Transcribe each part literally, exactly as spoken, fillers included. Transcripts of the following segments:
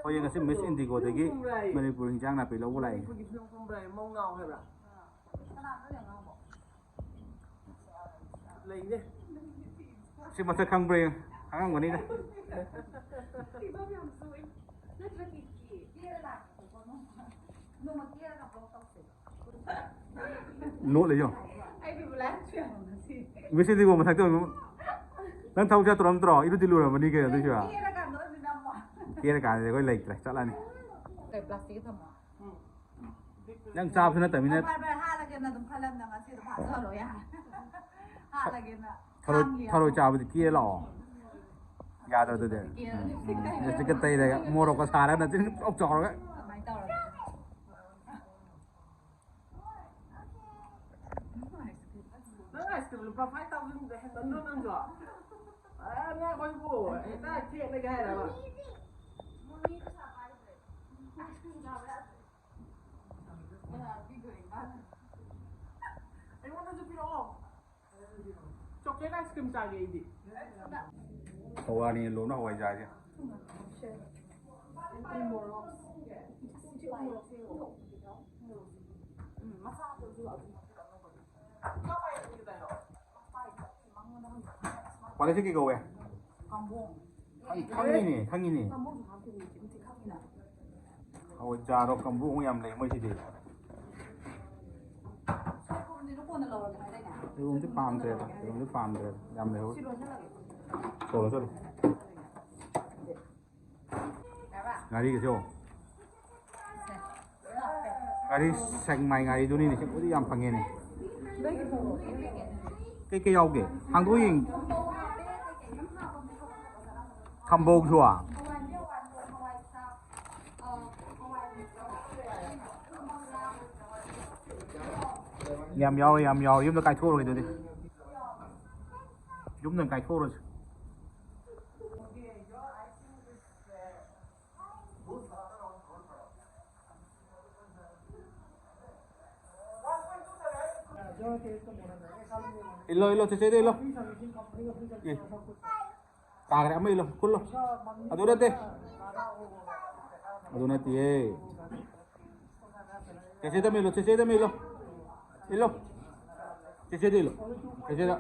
ꯑꯩꯈꯣꯏ ꯉꯁꯤ ꯃꯤꯁ ꯏꯟꯗꯤꯒꯣꯗꯒꯤ ꯃꯅꯤꯄꯨꯔ ꯍꯤꯟꯖꯥꯡ ꯅꯥꯄꯤ ꯂꯧꯕ ꯂꯥꯛꯏ꯫ ꯃꯅꯤꯄꯨꯔꯒꯤ ꯐꯤꯂꯝ ꯀꯨꯝꯕ꯭ꯔꯥ? ꯃꯧ ꯅꯥꯎ ꯍꯥꯏꯕ꯭ꯔꯥ? ꯂꯩꯅꯦ꯫ ꯁꯤ ꯃꯁꯛ ꯈꯪꯕ꯭ꯔꯥ ꯌꯦꯡꯉꯨ꯫ ꯈꯪꯉꯝꯒꯅꯤꯗ꯫ ꯐꯤꯕꯝ ꯌꯥꯝ ꯁꯣꯛꯏ꯫ ꯅꯠꯇ꯭ꯔꯗꯤ ꯀꯦꯔ ꯂꯥꯛꯄꯗꯣ ꯅꯣꯡꯃ ꯀꯦꯔꯒ ꯕ꯭ꯂꯣꯛ ꯇꯧꯁꯦ꯫ ꯅꯣꯠꯂꯦ ꯌꯦꯡꯉꯣ꯫ ꯑꯩꯗꯤ ꯕ꯭ꯂꯦꯛ ꯁꯨ ꯌꯥꯝ ꯉꯁꯤ꯫ ꯃꯤꯁ ꯏꯟꯗꯤꯒꯣ ꯃꯊꯛꯇ ꯑꯣꯏꯕ꯫ ꯅꯪ ꯊꯕꯛ ꯆꯠꯇ꯭ꯔꯣ ꯅꯠꯇ꯭ꯔꯣ? ꯏꯔꯨꯗꯤ ꯂꯨꯔꯝꯃꯅꯤ ꯀꯩꯅꯣ ꯑꯗꯨꯏꯁꯨ꯫ ꯀꯦꯔꯀꯥꯟꯗ ꯑꯣꯏꯕꯅꯤꯅ ꯑꯃꯨꯛ꯫ ꯀꯦꯔꯀꯥꯟꯗꯗꯤ ꯑꯩꯈꯣꯏ ꯂꯩꯇ꯭ꯔꯦ, ꯆꯠꯂꯅꯤ꯫ ꯀꯩ ꯄ꯭ꯂꯥꯁꯇꯤꯛꯀꯤ ꯊꯝꯃꯣ? ꯅꯪ ꯆꯥꯕꯁꯨ ꯅꯠꯇꯕꯅꯤꯅ꯫ ꯐꯔꯦ, ꯐꯔꯦ, ꯍꯥꯠꯂꯒꯦꯅ ꯑꯗꯨꯝ ꯈꯜꯂꯝꯅ ꯉꯁꯤ ꯑꯗꯨꯝ ꯍꯥꯠꯆꯍꯜꯂꯣ ꯌꯥꯔꯦ꯫ ꯍꯥꯠꯂꯒꯦꯅ ꯊꯔꯣꯏ, ꯈꯥꯡꯂꯤ ꯊꯔꯣꯏ ꯑꯃ꯫ ꯆꯥꯕꯗꯤ ꯀꯦꯔ ꯂꯥꯛꯑꯣ꯫ ꯌꯥꯗ꯭ꯔꯣ ꯑꯗꯨꯗꯤ? ꯀꯦꯔ ꯎꯝ, ꯎꯝ꯫ ꯂꯤꯞꯁꯇꯤꯛꯀ ꯇꯩꯔꯒ ꯃꯣꯔꯣꯛꯀ ꯁꯥꯔꯒ ꯅꯆꯤꯟ ꯄꯨꯂꯞ ꯆꯥꯎꯔꯒ꯫ ꯑꯗꯨꯃꯥꯏꯅ ꯇꯧꯔꯒꯦ꯫ ꯅꯪ ꯑꯥꯏꯁ ꯀ꯭ꯔꯤꯝ ꯂꯨꯄꯥ ꯐꯥꯏꯚ ꯊꯥꯎꯖꯟꯗ ꯍꯦꯟꯃꯟꯗ꯭ꯔꯣ ꯅꯪꯁꯨ? ꯑꯦ, ꯅꯪ ꯑꯩꯈꯣꯏꯕꯨ ꯍꯦꯛꯇ ꯊꯦꯠꯂꯒꯦ ꯍꯥꯏꯔꯕ? ꯑꯩꯉꯣꯟꯗꯁꯨ ꯄꯤꯔꯛꯑꯣ꯫ ꯆꯣꯀ꯭ꯂꯦꯠ ꯑꯥꯏꯁ ꯀ꯭ꯔꯤꯝ ꯆꯥꯒꯦ ꯑꯩꯗꯤ꯫ ꯍꯋꯥꯏꯅꯦ ꯂꯣꯟꯅ ꯍꯋꯥꯏꯖꯥꯔꯁꯦ꯫ ꯄꯥꯂꯦꯁꯦ ꯀꯩ ꯀꯧꯋꯦ? ꯈꯪ-, ꯈꯪꯉꯤꯅꯦ, ꯈꯪꯉꯤꯅꯦ꯫ ꯍꯋꯥꯏꯖꯥꯔꯣ ꯀꯝꯕꯣꯡ ꯌꯥꯝ ꯂꯩ ꯃꯣꯏꯁꯤꯗꯤ꯫ ꯁꯣꯏꯕꯨꯝꯗꯤ ꯄꯥꯝꯗ꯭ꯔꯦꯗ, ꯁꯣꯏꯕꯨꯝꯗꯤ ꯄꯥꯝꯗ꯭ꯔꯦꯗ, ꯌꯥꯝ ꯂꯩꯍꯧꯔꯤ꯫ ꯆꯣꯜꯂꯣ, ꯆꯣꯜꯂꯣ꯫ ꯉꯥꯔꯤꯒꯁꯦ ꯌꯦꯡꯉꯣ꯫ ꯉꯥꯔꯤ ꯁꯦꯛꯃꯥꯏ ꯉꯥꯔꯤꯗꯨꯅꯤꯅꯦ, ꯁꯤꯕꯨꯗꯤ ꯌꯥꯝ ꯐꯪꯉꯦꯅꯦ꯫ ꯀꯩꯀꯩ ꯌꯥꯎꯒꯦ? ꯍꯥꯡꯗꯣꯛꯑ ꯌꯦꯡ-, ꯀꯝꯕꯣꯛꯁꯨ꯫ ꯌꯥꯝ ꯌꯥꯎꯔꯦ, ꯌꯥꯝ ꯌꯥꯎꯔꯦ꯫ ꯌꯨꯝꯗ ꯀꯥꯏꯊꯣꯛꯎꯔꯒꯦ ꯑꯗꯨꯗꯤ꯫ ꯌꯨꯝꯗ ꯑꯣꯏꯅ ꯀꯥꯏꯊꯣꯛꯎꯔꯁꯤ꯫ ꯏꯜꯂꯣ, ꯏꯜꯂꯣ, ꯆꯦꯆꯦꯗ ꯏꯜꯂꯣ꯫ ꯑꯦ, ꯇꯥꯈ꯭ꯔꯦ, ꯑꯃ ꯏꯜꯂꯣ, ꯈꯨꯜꯂꯣ꯫ ꯑꯗꯨ ꯅꯠꯇꯦ꯫ ꯑꯗꯨ ꯅꯠꯇꯤꯌꯦ꯫ ꯆꯦꯆꯦꯗ ꯃꯦꯠꯂꯣ, ꯆꯦꯆꯦꯗ ꯃꯦꯠꯂꯣ꯫ ꯏꯜꯂꯣ꯫ ꯆꯦꯆꯦꯗ ꯏꯜꯂꯣ꯫ ꯆꯦꯆꯦꯗ꯫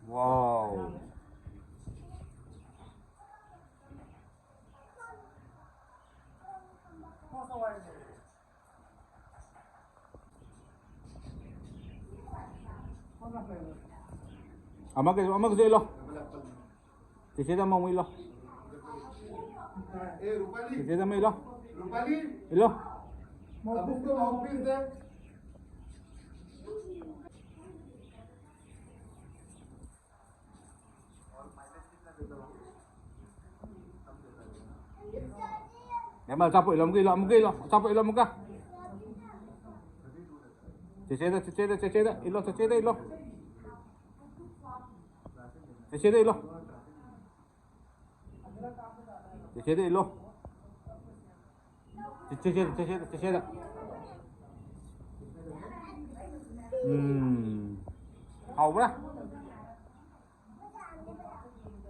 ꯋꯥꯎ꯫ ꯑꯃꯒ, ꯑꯃꯒꯁꯨ ꯏꯜꯂꯣ꯫ ꯆꯦꯆꯦꯗ ꯑꯃꯃꯨꯛ ꯏꯜꯂꯣ꯫ ꯆꯦꯆꯦꯗ ꯑꯃ ꯏꯜꯂꯣ꯫ ꯏꯜꯂꯣ꯫ ꯌꯥꯝ ꯑꯆꯥꯄꯣꯠ ꯏꯜꯂꯣ, ꯑꯃꯨꯛꯀ ꯏꯜꯂꯣ, ꯑꯃꯨꯛꯀ ꯏꯜꯂꯣ, ꯑꯆꯥꯄꯣꯠ ꯏꯜꯂꯣ ꯑꯃꯨꯛꯀ꯫ ꯆꯦꯆꯦꯗ, ꯆꯦꯆꯦꯗ, ꯆꯦꯆꯦꯗ ꯏꯜꯂꯣ, ꯆꯦꯆꯦꯗ ꯏꯜꯂꯣ꯫ ꯆꯦꯆꯦꯗ ꯏꯜꯂꯣ꯫ ꯆꯦꯆꯦꯗ ꯏꯜꯂꯣ꯫ ꯆꯦꯆꯦꯗ, ꯆꯦꯆꯦꯗ, ꯆꯦꯆꯦꯗ꯫ ꯎꯝ꯫ ꯍꯥꯎꯕ꯭ꯔꯥ?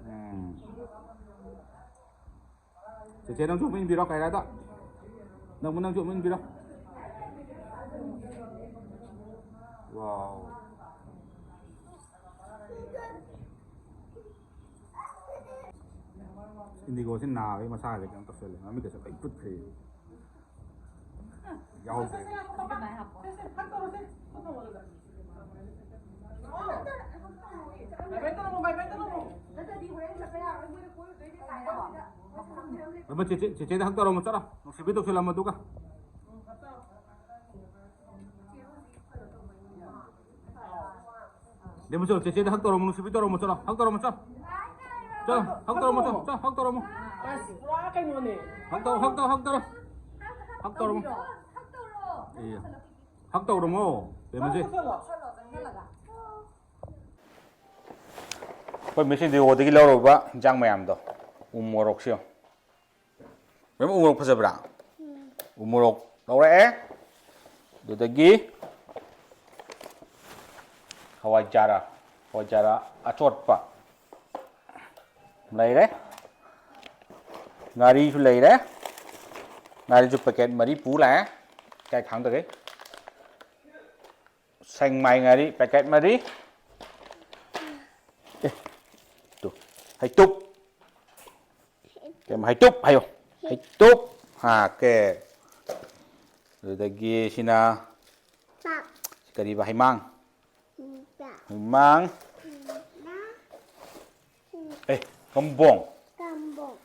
ꯎꯝ꯫ ꯆꯦꯆꯦ, ꯅꯪꯁꯨ ꯑꯃꯨꯛ ꯏꯟꯕꯤꯔꯣ, ꯀꯥꯏꯔꯥꯗ꯫ ꯅꯪꯕꯨ, ꯅꯪꯁꯨ ꯑꯃꯨꯛ ꯏꯟꯕꯤꯔꯣ꯫ ꯋꯥꯎ꯫ ꯏꯟꯗꯤꯒꯣꯁꯤ ꯅꯥꯕꯒꯤ ꯃꯁꯥꯁꯦ ꯀꯩꯅꯣ ꯇꯧꯁꯜꯂꯦ, ꯃꯃꯤꯠꯀꯁꯦ ꯂꯣꯏ ꯄꯨꯠꯈ꯭ꯔꯦ꯫ ꯌꯥꯎꯗ꯭ꯔꯦ꯫ ꯏꯃꯥ, ꯆꯦꯆꯦ, ꯆꯦꯆꯦꯗ ꯍꯛ ꯇꯧꯔꯝꯃꯣ, ꯆꯠꯂꯣ꯫ ꯅꯨꯡꯁꯤꯕꯤ ꯇꯧꯁꯤꯜꯂꯝꯃꯣ ꯑꯗꯨꯒ꯫ ꯗꯦꯃꯨ, ꯆꯠꯂꯣ, ꯆꯦꯆꯦꯗ ꯍꯛ ꯇꯧꯔꯝꯃꯣ, ꯅꯨꯡꯁꯤꯕꯤ ꯇꯧꯔꯝꯃꯣ, ꯆꯠꯂꯣ꯫ ꯍꯛ ꯇꯧꯔꯝꯃꯣ, ꯆꯠꯂꯣ꯫ ꯆꯠꯂꯣ, ꯍꯛ ꯇꯧꯔꯝꯃꯣ, ꯆꯠꯂꯣ, ꯆꯠꯂꯣ, ꯍꯛ ꯇꯧꯔꯝꯃꯣ꯫ ꯑꯁ, ꯄꯨꯔꯥ ꯀꯩꯅꯣꯅꯦ꯫ ꯍꯛ ꯇꯧ, ꯍꯛ ꯇꯧ, ꯍꯛ ꯇꯧꯔꯣ꯫ ꯍꯛ ꯇꯧꯔꯝꯃꯣ꯫ ꯏꯌꯥ꯫ ꯍꯛ ꯇꯧꯔꯝꯃꯣ, ꯕꯦꯝꯃꯁꯦ꯫ ꯆꯠꯂꯣ, ꯆꯠꯂꯣ꯫ ꯑꯩꯈꯣꯏ ꯃꯤꯁ ꯏꯟꯗꯤꯒꯣꯗꯒꯤ ꯂꯧꯔꯨꯕ ꯏꯟꯖꯥꯡ ꯃꯌꯥꯝꯗꯣ, ꯎ ꯃꯣꯔꯣꯛꯁꯦ ꯌꯦꯡꯉꯣ꯫ ꯃꯦꯝ, ꯎ ꯃꯣꯔꯣꯛ ꯐꯖꯕ꯭ꯔꯥ? ꯎ ꯃꯣꯔꯣꯛ ꯂꯧꯔꯛꯑꯦ꯫ ꯑꯗꯨꯗꯒꯤ ꯍꯋꯥꯏꯖꯥꯔ, ꯍꯋꯥꯏꯖꯥꯔ ꯑꯆꯣꯠꯄ ꯂꯩꯔꯦ꯫ ꯉꯥꯔꯤꯁꯨ ꯂꯩꯔꯦ꯫ ꯉꯥꯔꯤꯁꯨ ꯄꯦꯀꯦꯠ ꯃꯔꯤ ꯄꯨ ꯂꯥꯛꯑꯦ꯫ ꯀꯥꯏ ꯊꯥꯡꯗꯒꯦ? ꯁꯦꯡꯃꯥꯏ ꯉꯥꯔꯤ ꯄꯦꯀꯦꯠ ꯃꯔꯤ꯫ ꯑꯦ, ꯇꯨ, ꯍꯩꯇꯨꯞ꯫ ꯀꯩ ꯍꯩꯇꯨꯞ ꯍꯥꯏꯌꯣ꯫ ꯍꯩꯇꯨꯞ꯫ ꯑꯣꯀꯦ꯫ ꯑꯗꯨꯗꯒꯤ ꯁꯤꯅ ꯀꯔꯤꯕ? ꯍꯩꯃꯥꯡ꯫ ꯍꯩꯃꯥꯡ꯫ ꯑꯦ, ꯀꯝꯕꯣꯡ꯫ ꯀꯝꯕꯣꯡ꯫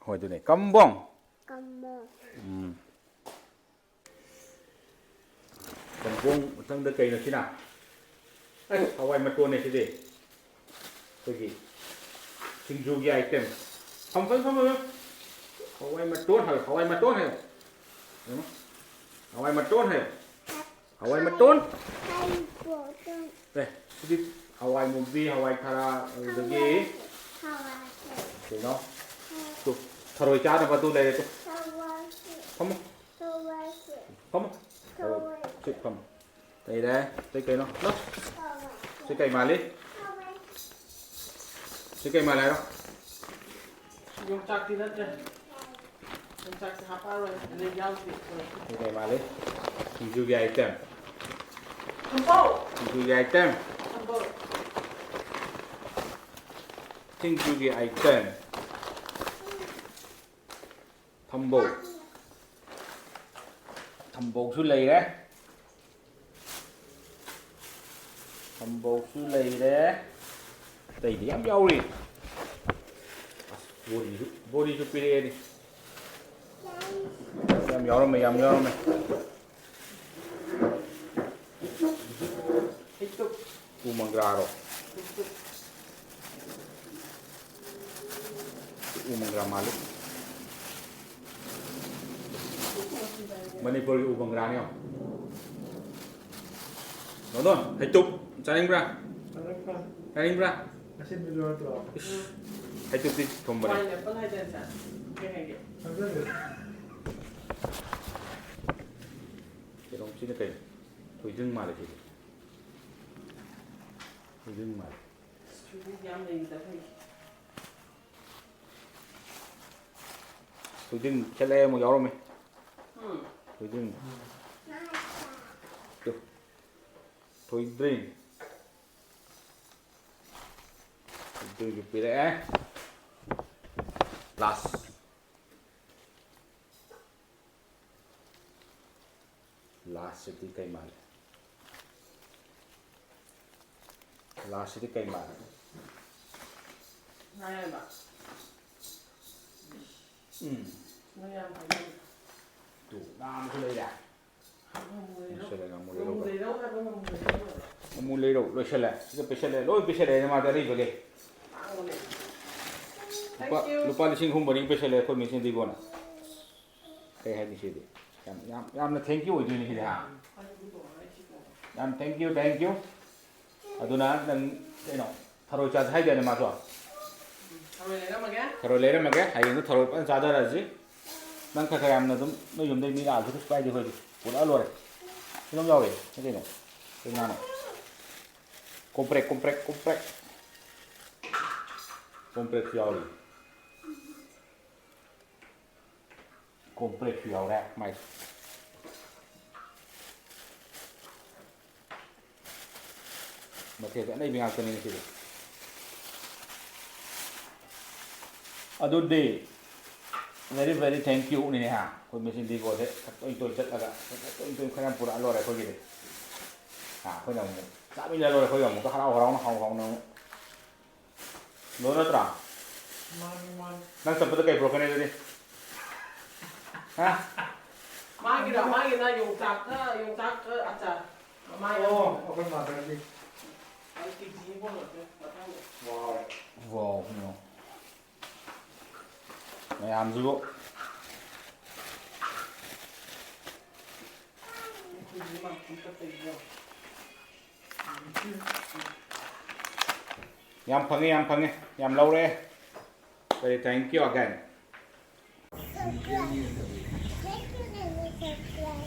ꯍꯣꯏ, ꯑꯗꯨꯅꯦ꯫ ꯀꯝꯕꯣꯡ꯫ ꯀꯝꯕꯣꯡ꯫ ꯎꯝ꯫ ꯀꯝꯕꯣꯡ ꯃꯊꯪꯗ ꯀꯩꯅꯣ ꯁꯤꯅ? ꯑꯁ, ꯍꯋꯥꯏ ꯃꯇꯣꯟꯅꯦ ꯁꯤꯗꯤ꯫ ꯑꯩꯈꯣꯏꯒꯤ ꯁꯤꯡꯖꯨꯒꯤ item꯫ ꯐꯝ, ꯐꯝ, ꯐꯝ, ꯐꯝ꯫ ꯍꯋꯥꯏ ꯃꯇꯣꯟ ꯍꯥꯏꯌꯣ, ꯍꯋꯥꯏ ꯃꯇꯣꯟ ꯍꯥꯏꯌꯣ꯫ ꯌꯦꯡꯉꯣ꯫ ꯍꯋꯥꯏ ꯃꯇꯣꯟ ꯍꯥꯏꯌꯣ꯫ ꯍꯋꯥꯏ ꯃꯇꯣꯟ꯫ ꯍꯋꯥꯏ ꯃꯇꯣꯟ꯫ ꯑꯦ, ꯁꯤꯗꯤ ꯍꯋꯥꯏ ꯃꯨꯕꯤ, ꯍꯋꯥꯏ ꯊꯔꯥꯛ, ꯑꯗꯨꯗꯒꯤ ꯍꯋꯥꯏ꯫ ꯀꯩꯅꯣ? ꯇꯨ, ꯊꯔꯣꯏ ꯆꯥꯅꯕ ꯑꯗꯨ ꯂꯩꯔꯦ ꯇꯨ꯫ ꯍꯋꯥꯏ꯫ ꯐꯝꯃꯣ꯫ ꯍꯋꯥꯏ꯫ ꯐꯝꯃꯣ꯫ ꯍꯋꯥꯏ꯫ ꯁꯤ ꯐꯝꯃꯣ꯫ ꯂꯩꯔꯦ꯫ ꯁꯤ ꯀꯩꯅꯣ? ꯂꯥꯎ꯫ ꯁꯤ ꯀꯩ ꯃꯥꯜꯂꯤ? ꯁꯤ ꯀꯩ ꯃꯥꯜꯂꯦ ꯍꯥꯏꯔꯣ? ꯌꯣꯡꯆꯥꯛꯇꯤ ꯅꯠꯇ꯭ꯔꯦ꯫ ꯌꯣꯡꯆꯥꯛꯇꯤ ꯍꯥꯞꯄꯛꯑꯔꯣꯏ꯫ ꯑꯗꯩ ꯌꯥꯎꯗꯦ꯫ ꯁꯤ ꯀꯩ ꯃꯥꯜꯂꯤ? ꯁꯤꯡꯖꯨꯒꯤ item꯫ ꯊꯝꯕꯧ! ꯁꯤꯡꯖꯨꯒꯤ item꯫ ꯊꯝꯕꯧ! ꯁꯤꯡꯖꯨꯒꯤ item꯫ ꯊꯝꯕꯧ꯫ ꯊꯝꯕꯧꯁꯨ ꯂꯩꯔꯦ꯫ ꯊꯝꯕꯧꯁꯨ ꯂꯩꯔꯦ꯫ ꯑꯇꯩꯗꯤ ꯌꯥꯝ ꯌꯥꯎꯔꯤ꯫ ꯑꯁ, ꯕꯣꯔꯤꯁꯨ, ꯕꯣꯔꯤꯁꯨ ꯄꯤꯔꯛꯑꯦꯅꯦ꯫ ꯌꯥꯝ ꯌꯥꯎꯔꯝꯃꯦ, ꯌꯥꯝ ꯌꯥꯎꯔꯝꯃꯦ꯫ ꯎ ꯃꯪꯒ꯭ꯔꯥꯔꯣ? ꯎ ꯃꯪꯒ꯭ꯔꯥ ꯃꯥꯜꯂꯤ꯫ ꯃꯅꯤꯄꯨꯔꯒꯤ ꯎ ꯃꯪꯒ꯭ꯔꯥꯅꯤ ꯌꯦꯡꯉꯣ꯫ ꯅꯣꯅꯣ, ꯍꯩꯇꯨꯞ ꯆꯥꯅꯤꯡꯕ꯭ꯔꯥ? ꯆꯥꯅꯤꯡꯕ꯭ꯔꯥ? ꯏꯁ, ꯍꯩꯇꯨꯞꯇꯤ ꯊꯨꯝꯕꯅꯦ꯫ Pineapple ꯍꯥꯏꯗꯥꯏꯅꯦ? ꯀꯩ ꯍꯥꯏꯒꯦ? ꯀꯩꯅꯣ, ꯁꯤꯅ ꯀꯩꯅꯣ? ꯊꯣꯏꯗꯤꯡ ꯃꯥꯜꯂꯦ ꯁꯤꯗꯤ꯫ ꯊꯣꯏꯗꯤꯡ ꯃꯥꯜꯂꯦ꯫ ꯁꯤꯗꯤ ꯌꯥꯝ ꯂꯩꯔꯤꯗ ꯑꯩꯈꯣꯏꯒꯤ꯫ ꯊꯣꯏꯗꯤꯡ ꯄꯤꯁꯜꯂꯛꯑꯦ, ꯑꯃꯨꯛ ꯌꯥꯎꯔꯝꯃꯦ꯫ ꯊꯣꯏꯗꯤꯡ꯫ ꯇꯨ꯫ ꯊꯣꯏꯗꯤꯡ꯫ ꯊꯣꯏꯗꯤꯡꯁꯨ ꯄꯤꯔꯛꯑꯦ꯫ ꯂꯥꯁ꯫ ꯂꯥꯁꯁꯤꯗꯤ ꯀꯩ ꯃꯥꯜꯂꯦ? ꯂꯥꯁꯁꯤꯗꯤ ꯀꯩ ꯃꯥꯜꯂꯦ? ꯉꯥ ꯌꯥꯏꯕ꯫ ꯎꯝ꯫ ꯅꯣꯏ ꯌꯥꯝ ꯐꯩ꯫ ꯇꯨ, ꯉꯥ ꯑꯃꯁꯨ ꯂꯩꯔꯦ꯫ ꯉꯥꯃꯨ ꯂꯩꯔꯧ꯫ ꯂꯣꯏꯁꯜꯂꯦ, ꯉꯥꯃꯨ ꯂꯩꯔꯧ꯫ ꯉꯥꯃꯨ ꯂꯩꯔꯧ ꯍꯥꯏꯕ ꯉꯥꯃꯨ ꯂꯩꯔꯧ꯫ ꯉꯥꯃꯨ ꯂꯩꯔꯧ, ꯂꯣꯏꯁꯜꯂꯦ꯫ ꯁꯤꯗ ꯄꯤꯁꯜꯂꯦ꯫ ꯂꯣꯏ ꯄꯤꯁꯜꯂꯦ ꯃꯥꯗꯤ ꯑꯔꯤꯕꯒꯤ꯫ ꯇꯥꯡꯕꯅꯦ꯫ ꯂꯨꯄꯥ, Thank you꯫ ꯂꯨꯄꯥ ꯂꯤꯁꯤꯡ ꯑꯍꯨꯝ ꯃꯔꯤ ꯄꯤꯁꯜꯂꯦ ꯑꯩꯈꯣꯏ ꯃꯤꯁꯤꯡꯗꯤꯀꯣꯅ꯫ ꯀꯩ ꯍꯥꯏꯅꯤ ꯁꯤꯗꯤ? ꯌꯥꯝ, ꯌꯥꯝ, ꯌꯥꯝꯅ thank you ꯑꯣꯏꯗꯣꯏꯅꯤ ꯁꯤꯗꯤ, ꯍꯥ? ꯌꯥꯝ thank you, thank you꯫ ꯑꯗꯨꯅ ꯅꯪ ꯀꯩꯅꯣ, ꯊꯔꯣꯏ ꯆꯥꯁꯦ ꯍꯥꯏꯗꯥꯏꯅꯦ ꯃꯥꯁꯨ? ꯊꯔꯣꯏ ꯂꯩꯔꯝꯃꯒꯦ꯫ ꯊꯔꯣꯏ ꯂꯩꯔꯝꯃꯒꯦ꯫ ꯍꯌꯦꯡꯗꯣ ꯊꯔꯣꯏ ꯐꯖꯅ ꯆꯥꯊꯔꯁꯤ꯫ ꯅꯪ ꯈꯔ ꯈꯔ ꯌꯥꯝꯅ ꯑꯗꯨꯝ ꯅꯣꯏ ꯌꯨꯝꯗꯩ ꯃꯤ ꯂꯥꯛꯑꯁꯨ ꯀꯩꯁꯨ ꯀꯥꯏꯗꯦ ꯑꯩꯈꯣꯏꯗꯤ꯫ ꯄꯨꯔꯛꯑ ꯂꯣꯏꯔꯦ꯫ ꯁꯤ ꯑꯗꯨꯝ ꯌꯥꯎꯔꯤ꯫ ꯁꯤ ꯀꯩꯅꯣ? ꯀꯩ ꯉꯥꯅꯣ? ꯀꯣꯝꯄ꯭ꯔꯦꯛ, ꯀꯣꯝꯄ꯭ꯔꯦꯛ, ꯀꯣꯝꯄ꯭ꯔꯦꯛ꯫ ꯀꯣꯝꯄ꯭ꯔꯦꯛꯁꯨ ꯌꯥꯎꯔꯤ꯫ ꯀꯣꯝꯄ꯭ꯔꯦꯛꯁꯨ ꯌꯥꯎꯔꯦ ꯃꯥꯏ꯫ ꯃꯊꯦꯜꯁꯦ ꯑꯅꯩꯕ ꯉꯥꯛꯇꯅꯤ ꯉꯁꯤꯗꯤ꯫ ꯑꯗꯨꯗꯤ very, very thank you ꯅꯤꯅꯦ ꯍꯥ꯫ ꯑꯩꯈꯣꯏ ꯃꯦꯆꯤꯟ ꯗꯤꯀꯣꯁꯦ ꯈꯔ ꯇꯣꯏ ꯇꯣꯏ ꯆꯠꯂꯒ ꯈꯔ ꯇꯣꯏ ꯇꯣꯏ ꯈꯔ ꯌꯥꯝ ꯄꯨꯔꯛꯑ ꯂꯣꯏꯔꯦ ꯑꯩꯈꯣꯏꯒꯤꯗꯤ꯫ ꯍꯥ, ꯑꯩꯈꯣꯏꯅ ꯑꯃꯨꯛ ꯆꯥꯃꯤꯟꯅ ꯂꯣꯏꯔꯦ ꯑꯩꯈꯣꯏꯒ ꯑꯃꯨꯛꯀ ꯍꯔꯥꯎ ꯍꯔꯥꯎꯅ ꯍꯥꯎ ꯍꯥꯎꯅ ꯑꯃꯨꯛ꯫ ꯂꯣ ꯅꯠꯇ꯭ꯔꯥ? ꯃꯥꯅꯤ, ꯃꯥꯅꯤ꯫ ꯅꯪ ꯆꯠꯄꯗ ꯀꯩ ꯄꯨꯔꯛꯀꯅꯤ ꯑꯗꯨꯗꯤ? ꯍꯥ? ꯃꯥꯒꯤꯔꯣ? ꯃꯥꯒꯤꯅ ꯌꯣꯡꯆꯥꯛꯀ, ꯌꯣꯡꯆꯥꯛꯀ ꯑꯆꯥꯔ꯫ ꯃꯃꯥꯏ ꯑꯣ, ꯌꯥꯎꯕꯤꯗꯣ꯫ ꯑꯩꯈꯣꯏ ꯃꯥꯗꯔꯒꯤ꯫ ꯑꯩ ꯀꯦꯖꯤ ꯑꯃ ꯄꯨꯔꯛꯀꯦ ꯃꯊꯪꯗ꯫ ꯋꯥꯎ꯫ ꯋꯥꯎ, ꯀꯩꯅꯣ꯫ ꯃꯌꯥꯝꯁꯤꯕꯨ꯫ ꯑꯩꯈꯣꯏꯒꯤ ꯃꯥ ꯑꯝꯇ ꯇꯩꯕꯤꯌꯣ꯫ ꯌꯥꯝ ꯐꯪꯉꯦ, ꯌꯥꯝ ꯐꯪꯉꯦ, ꯌꯥꯝ ꯂꯧꯔꯦ꯫ Very thank you again.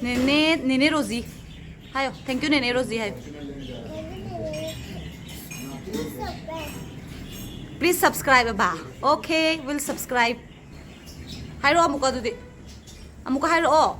ꯅꯦꯅꯦ, ꯅꯦꯅꯦ ꯔꯣꯖꯤ꯫ ꯍꯥꯏꯌꯣ, thank you ꯅꯦꯅꯦ ꯔꯣꯖꯤ ꯍꯥꯏꯌꯣ꯫ Please subscribe ꯑꯕ꯫ Okay, will subscribe. ꯍꯥꯏꯔꯛꯑꯣ ꯑꯃꯨꯛꯀ ꯑꯗꯨꯗꯤ꯫ ꯑꯃꯨꯛꯀ ꯍꯥꯏꯔꯛꯑꯣ꯫